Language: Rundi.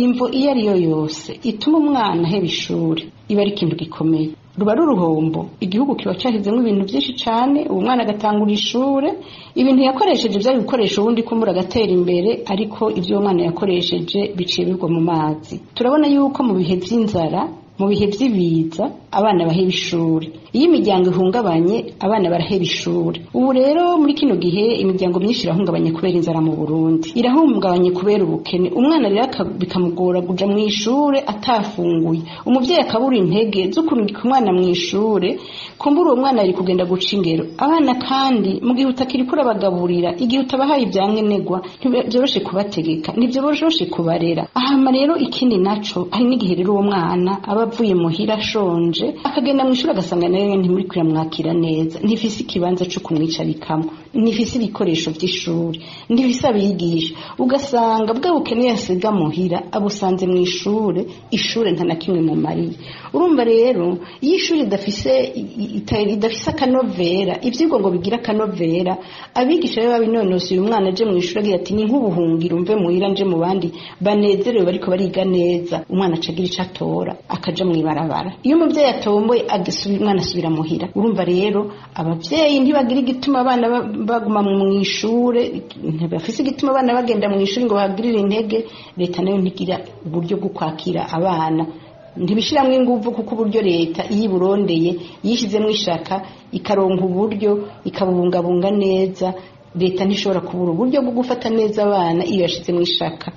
Imvo iyo ari yo yose ituma umwana aheba ishuri iba ari ikintu gikomeye, ruba ari uruhombo. Igihugu kiba cyashyizemo ibintu byinshi cyane, uwo mwana agatangura ishure, ibintu yakoresheje byari gukoresha ubundi kumbura agatera imbere, ariko ibyo uwo mwana yakoresheje biciye bigwa mu mazi. Turabona yuko mu bihe by'inzara, mu bihe by'ibiza, abana baheba ishuri. Iyo imiryango ihungabanye, abana baraheba ishuri. Ubu rero muri kino gihe imiryango myinshi irahungabanye kubera inzara mu Burundi, irahungabanye kubera ubukene. Umwana rero bikamugora kuja mu ishure atafunguye, umuvyeyi akabura intege zo kurungika umwana mu ishure, kumbura uwo mwana ari kugenda guca ingero. Abana kandi mu gihe utakiriko urabagaburira, igihe utabahaye ibyankenerwa, ntibyoroshe kubategeka, ntibyoroshe kubarera. Ahama rero ikindi naco, hari n'igihe rero uwo mwana aba avuye muhira ashonje, akagenda mu ishuri agasanga nayo ntimuri kuramwakira neza, ntifise ikibanza co kumwicarikamo, ntifise ibikoresho vy'ishuri, ntifise abigisha. Ugasanga bwa bukene yasiga muhira abusanze mu ishure, ishure nta na kimwe mumariye. Urumva rero iyo ishuri ridafise akanovera, ivyigwa ngo bigire akanovera, abigisha rero babinonosoye, umwana aje mu ishuri agira ati ni nk'ubuhungiro, mve muhira nje mu bandi banezerewe bariko bariga neza, umwana aca agira ico atora akaja mw'ibarabara. Iyo umuvyeyi atomboye umwana asubira muhira. Urumva rero abavyeyi ntibagira igituma abana baguma mw'ishure, ntibafise igituma abana bagenda mw'ishure ngo bahagirire intege. Leta nayo ntigira uburyo bwo kwakira abana, ntibishiramwo inguvu, kuko uburyo leta iyo iburondeye yishizemwo ishaka ikaronka uburyo ikabubungabunga neza. Leta ntishobora kubura uburyo bwo gufata neza abana iyo yashizemwo ishaka.